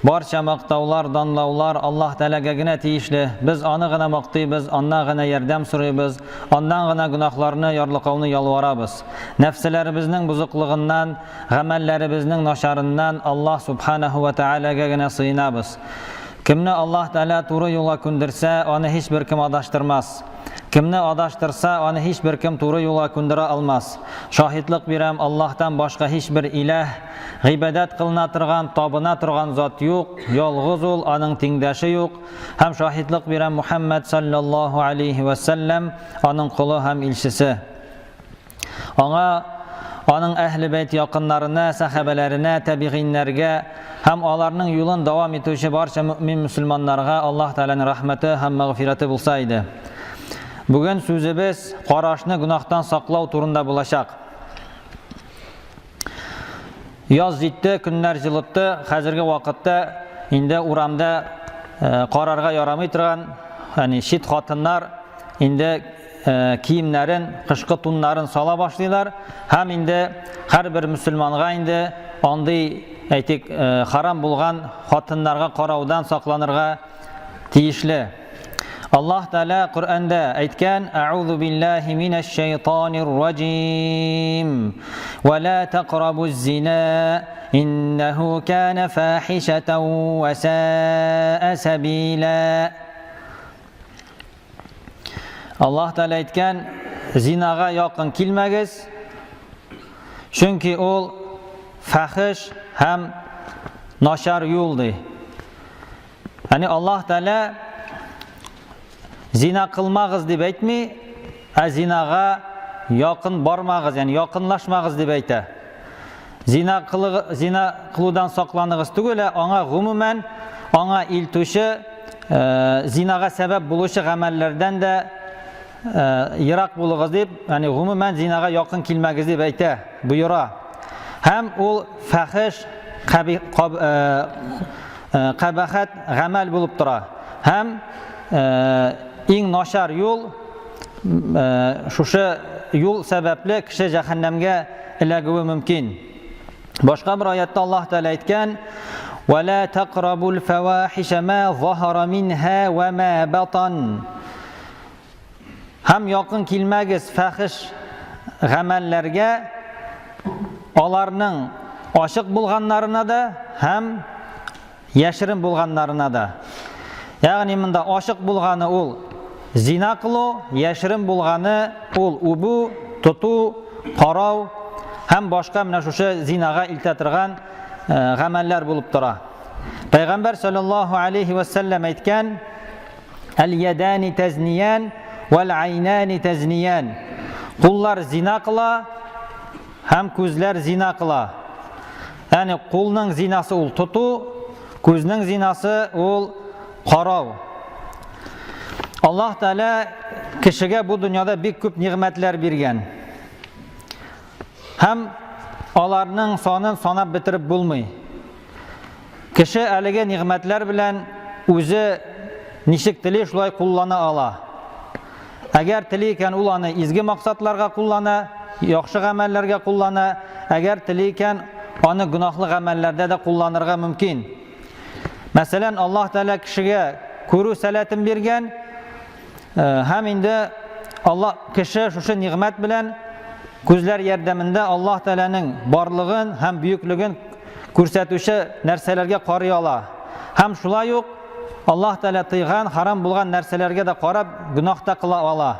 Барча мактаулар, данлаулар Аллаһ Тәгаләгә генә тиешле. Без аны гына мактыйбыз, аннан гына ярдәм сорыйбыз, аннан гына гөнаһларны ярлыкауны ялварабыз. Нәфселәребезнең бозыклыгыннан, гамәлләребезнең начарыннан Аллаһ Субханаһу ва Тәгаләгә генә сыенабыз. Кемне Аллаһ Тәгалә туры юлга күндерсә, аны һичбер кем адаштырмас. Кемне адаштырса, аны һичбер кем туры юлга күндерә алмас. Шаһитлык бирәм, Аллаһтан башка һичбер иләһ, гыйбадәт кылына торган, табына торган зат юк, ялгыз ул, аның тиңдәше юк. Һәм шаһитлык бирәм, Мухәммәд саллаллаһу алейһи вә сәлләм, аның колы һәм илчесе. Аңа, аның әһле бәйт якыннарына, сәхабәләренә, тәбигыйннәргә һәм аларның юлын дәвам итүче барча мөэмин мөселманнарга Аллаһ Тәгаләнең рәхмәте һәм мәгъфирәте булса иде. Бүген сүзебез карашны гөнаһтан саклау турында булачак. Яз җитте, көннәр җылытты. Хәзерге вакытта инде урамда э, карарга ярамый торган, ягъни чит хатыннар инде э, киемнәрен, кышкы туннарын сала башлыйлар һәм инде һәрбер мөселманга инде андый, әйтик, э, харам булган хатыннарга караудан сакланырга тиешле. Аллаһ Тәгалә Коръәндә әйткән: "Әгъузу биллаһи минәш шайтанир раҗим. Ва ла тaqrabuz зина, иннәһу кана фахишатан ва саа сабила." Аллаһ Тәгалә әйткән: "Зинага якын килмәгез, чөнки ул фахиш һәм начар юл" ди. Яни Аллаһ Тәгалә зина кылмагыз дип әйтми, ә зинага якын бармагыз, ягъни якынлашмагыз дип әйтә. Зина кылы, зина кылудан сакланыгыз түгел, ә аңа гомумән аңа илтүче э, зинага сәбәп булучы гамәлләрдән дә э, ерак булыгыз дип, ягъни гомумән зинага якын килмәгез дип әйтә, боера. Һәм ул фәхиш, каби, каб, э, Э, кабахәт гамәл булып тора. Һәм э, иң начар юл э, шушы юл сәбәпле кеше җәһәннәмгә эләгүе мөмкин. Башка бер аятта Аллаһ Тәгалә әйткән: "Ва ла тaqrabul фавахиша ма заһара минха ва ма батан." Һәм якын килмәгез фәхиш гамәлләргә, аларның ачык булганнарына да һәм яшерен булганнарына да. Ягъни монда ачык булганы ул зина кылу, яшерен булганы ул үбү, тоту, карау һәм башка менә шушы зинага илтә торган э, гамәлләр булып тора. Пәйгамбәр саллаллаһу алейхи ва сәлләм әйткән, Әл-ядани тазниян вәл айнани тазниян. Куллар зина кыла һәм күзләр зина кыла. Ягъни кулның зинасы ул тоту, күзнең зинасы ул карау. Аллаһ Тәгалә кешегә бу дөньяда бик күп нигъмәтләр биргән. Һәм аларның санын санап бетереп булмый. Кеше әлеге нигъмәтләр белән үзе ничек тели, шулай куллана ала. Әгәр тели икән, ул аны изге максатларга куллана, яхшы гамәлләргә куллана. Әгәр тели икән, аны гөнаһлы гамәлләрдә дә кулланырга мөмкин. Мәсәлән, Аллаһ Тәгалә кешегә күрү сәләтен биргән, э, һәм инде Аллаһ кеше шушы нигъмәт белән күзләр ярдәмендә Аллаһ Тәгаләнең барлыгын һәм бөеклеген күрсәтүче нәрсәләргә карый ала. Һәм шулай ук Аллаһ Тәгалә тыйган, харам булган нәрсәләргә дә карап гөнаһ та кыла ала.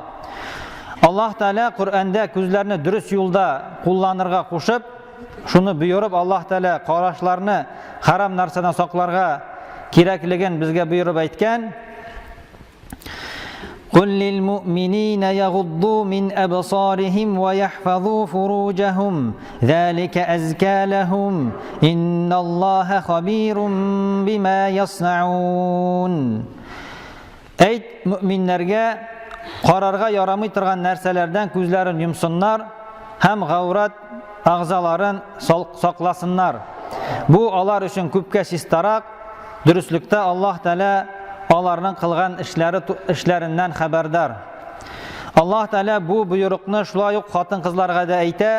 Аллаһ Тәгалә Коръәндә күзләрне дөрес юлда кулланырга кушып, шуны боерып Аллаһ Тәгалә карашларны харам нәрсәдән сакларга кирәклеген безгә боерып әйткән. قل للمؤمنين يغضوا من أبصارهم ويحفظوا فروجهم ذلك أزكى لهم إن الله خبير بما يصنعون Әйт мөминнәргә карарга ярамый торган нәрсәләрдән күзләрен йомсыннар һәм гаурат агъзаларын сакласыннар. Бу алар өчен күпкә чистарак, Дөреслектә Аллаһ Тәгалә аларның кылган эшләре эшләреннән хәбәрдар. Аллаһ Тәгалә бу боерыкны шулай ук хатын-кызларга да әйтә: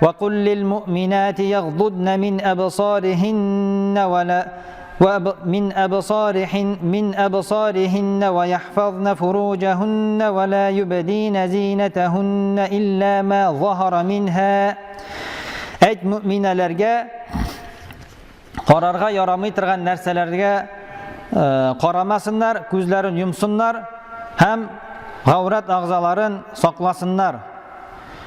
"Ва кул лил муъминати ягъдудна мин абсариһинна ва ла من أبصارهن من أبصارهن ويحفظن فروجهن ولا يبدين زينتهن إلا ما ظهر منها. Әйт мөминәләргә, карарга ярамый торган нәрсәләргә карамасыннар, күзләрен йомсыннар һәм гаурәт агъзаларын сакласыннар.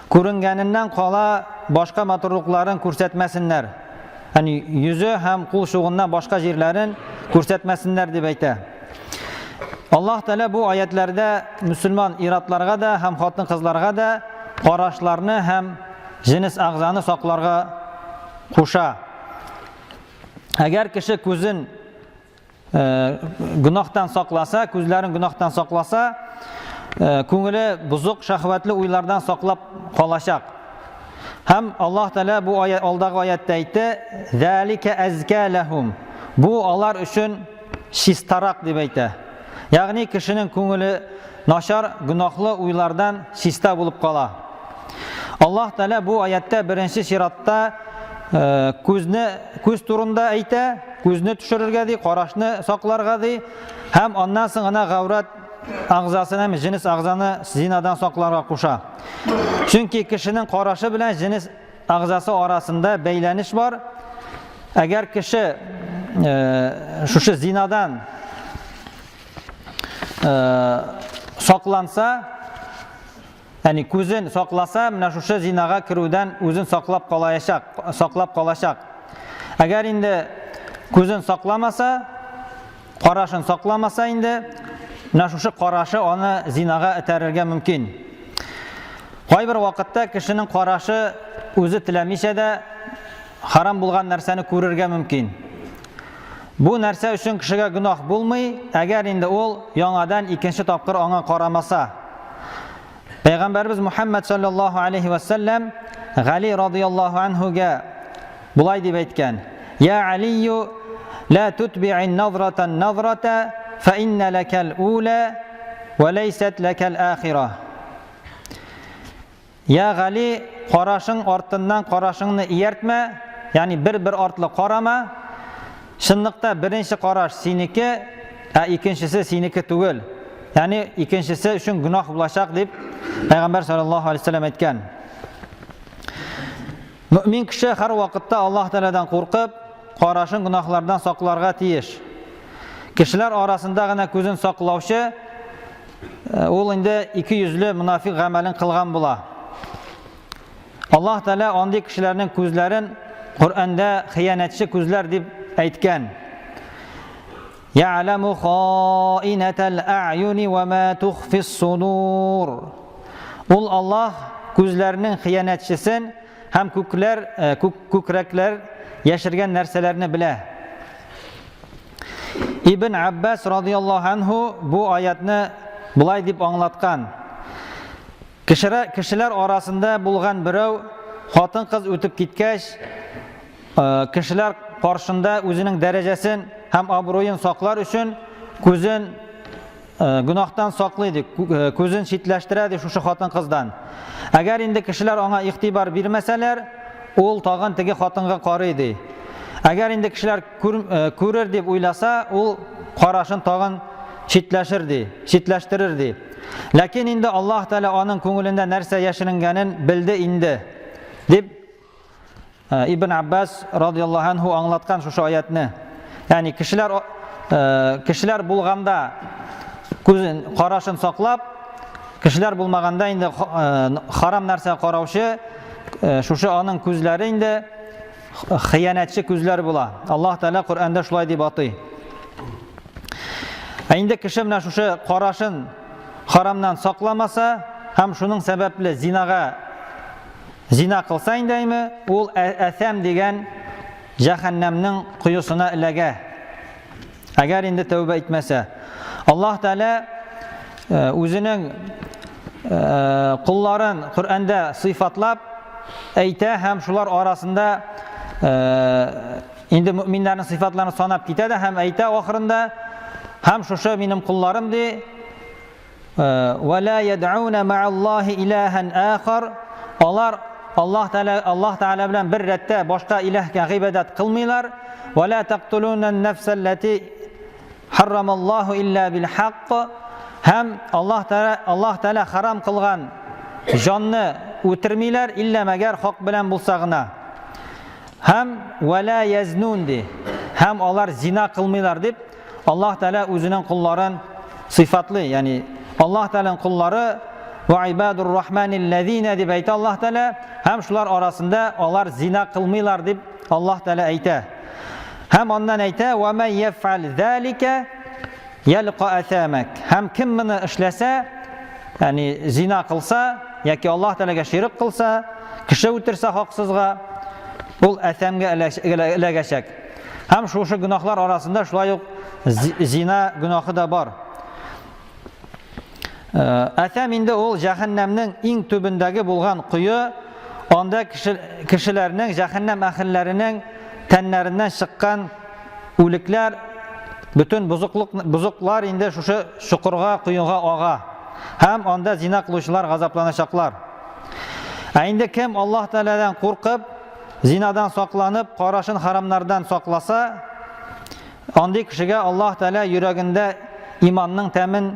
Күренгәненнән кала башка матурлыкларын күрсәтмәсеннәр. Ягъни йөзе һәм кул чугыннан башка җирләрен күрсәтмәсеннәр дип әйтә. Аллаһ Тәгалә бу аятләрдә мөселман иратларга да һәм хатын-кызларга да карашларны һәм җенес агъзаны сакларга куша. Әгәр кеше күзен гөнаһтан сакласа, күзләрен гөнаһтан сакласа, күңеле бозык шәһвәтле уйлардан саклап калачак. Һәм Аллаһ Тәгалә бу аят, алдагы аятта әйтте: "Залика азка лахум". Бу алар өчен чистарак дип әйтә. Ягъни кешенең күңеле начар, гөнаһлы уйлардан чиста булып кала. Аллаһ Тәгалә бу аятта беренче чиратта күзне күз турында әйтә, күзне төшерергә ди, карашны сакларга ди, һәм аннан соң гына гаурат агъзасын һәм җенес агъзаны зинадан сакларга куша. Чөнки кешенең карашы белән җенес агъзасы арасында бәйләнеш бар. Әгәр кеше шушы зинадан сакланса, ягъни күзен сакласа, менә шушы зинага керүдән үзен саклап калаячак, саклап калачак. Әгәр инде күзен сакламаса, карашын сакламаса инде, менә шушы карашы аны зинага этәрергә мөмкин. Кайбер вакытта кешенең карашы үзе теләмичә дә харам булган нәрсәне күрергә мөмкин. Бу нәрсә өчен кешегә гөнаһ булмый, әгәр инде ул яңадан икенче тапкыр аңа карамаса. Пәйгамбәрбез Мухаммад саллаллаһу алейхи ва саллям Гали радияллаһу анһуга болай дип әйткән: "Я Алию, ла тутби'ин назратан назрата, фа инна лакал ула ва лайсат лакал ахира." Я Гали, карашың артыннан карашыңны ияртмә, ягъни бер-бер артлы карама. Чынлыкта беренче караш синеке, ә икенчесе синеке түгел. Ягъни икенчесе өчен гөнаһ булачак дип Пәйгамбәр саллаллаһу алейһи вәсәлләм әйткән. Мөмин кеше һәр вакытта Аллаһ Тәгаләдән куркып, карашын гөнаһлардан сакларга тиеш. Кешеләр арасында гына күзен саклаучы ул инде ике йөзле мунафик гамәлен кылган була. Аллаһ Тәгалә андый кешеләрнең күзләрен Коръәндә хыянәтче күзләр дип әйткән. Я'ламу хаинатал а'юни ва ма тухфис судур. Ул Аллаһ күзләрнең хыянәтчесен һәм күкләр, күк, күкрәкләр яшергән нәрсәләрне белә. Ибн Аббас радияллаһу анһу бу аятны болай дип аңлаткан. Кешеләр, кешеләр арасында булган берәү хатын-кыз үтеп киткәч, э, кешеләр каршында үзенең дәрәҗәсен һәм абруен саклар өчен күзен э, гөнаһтан саклый ди, э, күзен читләштерә ди шушы хатын-кыздан. Әгәр инде кешеләр аңа игътибар бирмәсәләр, ул тагын теге хатынга карый ди. Әгәр инде кешеләр күр, э, күрер дип уйласа, ул карашын тагын читләшер ди, читләштерер ди. Ләкин инде Аллаһ Тәгалә аның күңелендә нәрсә яшеренгәнен белде инде, дип Ибн Аббас радияллаһу анһу аңлаткан шушы аятны. Ягъни кешеләр кешеләр булганда күзен карашын саклап, кешеләр булмаганда инде харам нәрсә караучы шушы аның күзләре инде хыянәтче күзләр була. Аллаһ Тәгалә Коръәндә шулай дип атый. Ә инде кеше менә шушы карашын харамнан сакламаса һәм шуның сәбәпле зинага Зина кылса инде әйме, ул әсәм дигән җәһәннәмнең коесына эләгә. Әгәр инде тәүбә итмәсә. Аллаһ Тәгалә э, үзенең э, колларын Коръәндә сыйфатлап әйтә һәм шулар арасында э, инде мөминнәрнең сыйфатларын санап китә дә һәм әйтә ахырында һәм шушы минем колларым ди Вә ла яд'уна ма'аллаһи илаһан ахар. Алар Аллаһ Тәгалә Аллаһ Тәгалә белән бер рәттә башка илаһка гыйбадәт кылмыйлар. Ва ла тактулуна ан-нафса аллати харрамаллаһу илля бил хакк. Һәм Аллаһ Тәгалә Аллаһ Тәгалә харам кылган җанны үтермиләр, иллә мәгәр хак белән булса гына. Һәм ва ла язнун ди. Һәм алар зина кылмыйлар дип Аллаһ Тәгалә үзенең колларын сыйфатлый, ягъни Аллаһ Тәгаләнең коллары ва ибадур рахманиллазина дип әйтә Аллаһ Тәгалә, һәм шулар арасында алар зина кылмыйлар дип Аллаһ Тәгалә әйтә. Һәм аннан әйтә: "Ва ман яф'ал залика ялqa асамак". Һәм кем моны эшләсә, ягъни зина кылса яки Аллаһ Тәгаләгә ширк кылса, кеше үтерсә хаксызга, ул әсәмгә эләгәчәк. Һәм шушы гөнаһлар арасында шулай ук зина гөнаһы да бар. Э, әсәм инде ул җәһәннәмнең иң төбендәге булган кое, анда кешеләрнең, җәһәннәм әһелләренең тәннәреннән чыккан үлекләр, бөтен бозыклык, бозыклар инде шушы чокырга, коега ага. Һәм анда зина кылучылар газапланачаклар. Ә инде кем Аллаһ Тәгаләдән куркып, Зинадан сакланып, карашын харамнардан сакласа, андый кешегә Аллаһ Тәгалә йөрәгендә иманның тәмен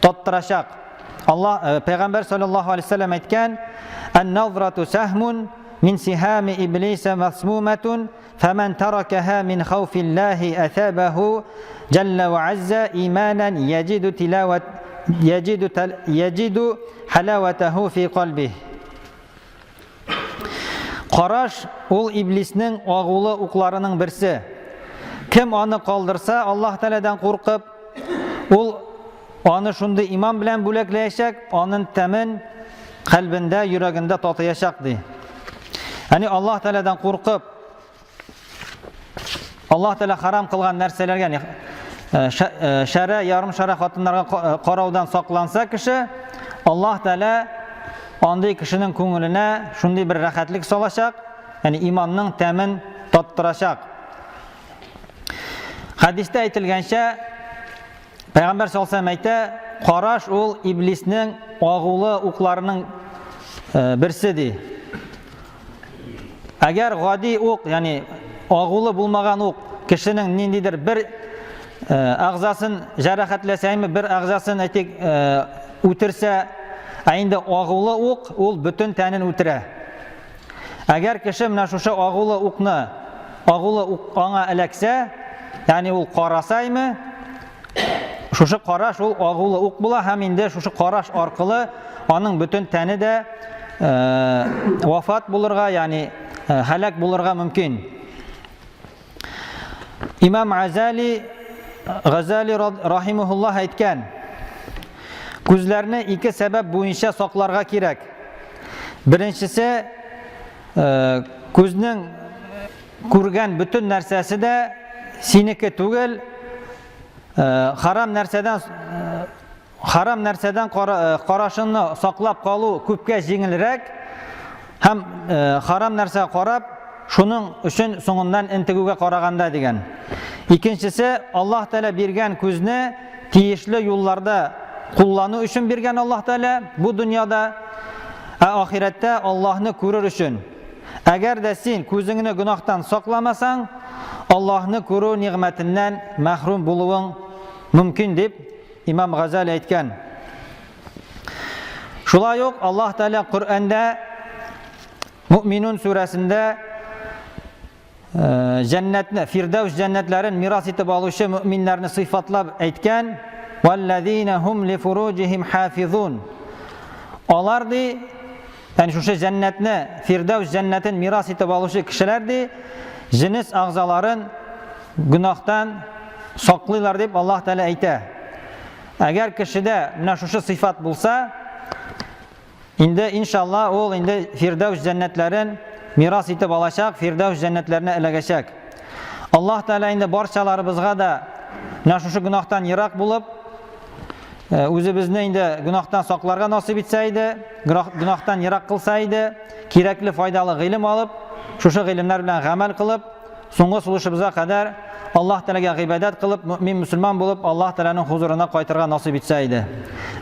таттырачак. Аллаһ э, Пәйгамбәр саллаллаһу алейһи вәсәлләм әйткән: "Ан-назрату сахмун мин сихами иблиса масмуматун, фаман таракаха мин хауфиллахи асабаху җалла ва азза иманан яҗиду тилават яҗиду яҗиду халаватаху фи калбиһ." Караш ул иблиснең агулы укларының берсе. Кем аны калдырса, Аллаһ Тәгаләдән куркып, ул аны шундый иман белән бүләкләячәк, аның тәмен кальбендә, йөрәгендә татыячак ди. Ягъни Аллаһ Тәгаләдән куркып, Аллаһ Тәгалә харам кылган нәрсәләргә, ягъни э, э, шәрә, ярым шәрә хатыннарга э, караудан сакланса кеше, Аллаһ Тәгалә андый кешенең күңеленә шундый бер рәхәтлек салачак, ягъни иманның тәмен таттырачак. Хәдистә әйтелгәнчә, Пәйгамбәр саллаллаһу алейһи әйтә, караш ул иблиснең агулы укларының берсе ди. Әгәр гади ук, ягъни агулы булмаган ук кешенең ниндидер бер әгъзасын җәрәхәтләсә, бер әгъзасын әйтик, үтерсә, ә инде агулы ук ул бөтен тәнен үтерә. Әгәр кеше менә шушы агулы укны, агулы ук аңа эләксә, ягъни ул караса име, шушы караш ул агулы ук була һәм инде шушы караш аркылы аның бөтен тәне дә э, вафат булырга, ягъни э, һәлак булырга мөмкин. Имам Азали Газали рахимухуллах әйткән, күзләрне ике сәбәп буенча сакларга кирәк. Беренчесе, э, күзнең күргән бөтен нәрсәсе дә синеке түгел, э, харам нәрсәдән э, Харам нәрсәдән карашыңны саклап калу күпкә җиңелрәк һәм харам нәрсәгә карап, шуның өчен соңыннан интегүгә караганда дигән. Икенчесе, Аллаһ Тәгалә биргән күзне тиешле юлларда куллану өчен биргән Аллаһ Тәгалә бу дөньяда, ә ахирәттә Аллаһны күрер өчен. Әгәр дә син күзеңне гөнаһтан сакламасаң, Аллаһны күрү нигъмәтеннән мәхрүм булуың мөмкин дип Имам Газали әйткән. Шулай ук Аллаһ Тәгалә Коръәндә Муъминун сүрәсендә э, җәннәтне, Фирдәүс җәннәтләрен мирас итеп алучы мөминнәрне сыйфатлап әйткән: "Валлазина хум ли фуруҗихим хафизун". Алар ди, ягъни шушы җәннәтне, Фирдәүс җәннәтен мирас итеп алучы кешеләр ди, җенес агъзаларын гөнаһтан саклыйлар дип Аллаһ Тәгалә әйтә. Әгәр кешедә менә шушы сыйфат булса, инде иншалла ул инде Фирдәүс җәннәтләрен мирас итеп алачак, Фирдәүс җәннәтләренә эләгәчәк. Аллаһ Тәгалә инде барчаларыбызга да менә шушы гөнаһтан ерак булып, э, үзебезне инде гөнаһтан сакларга насыйп итсә иде, гөнаһтан ерак кылса иде, кирәкле файдалы гыйлем алып, шушы гыйлемнәр белән гамәл кылып, соңгы сулышыбызга кадәр Аллаһ Тәгаләгә гыйбадәт кылып, мөмин мөселман булып, Аллаһ Тәгаләнең хузурына кайтырга насыйп итсә иде.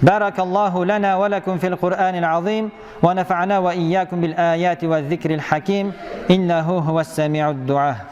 Баракаллаһу лана ва лакум фил Куръанил азим ва нафa'на ва ийякум бил аяти ва зикрил хаким. Иннаху хуас самиуд дуа.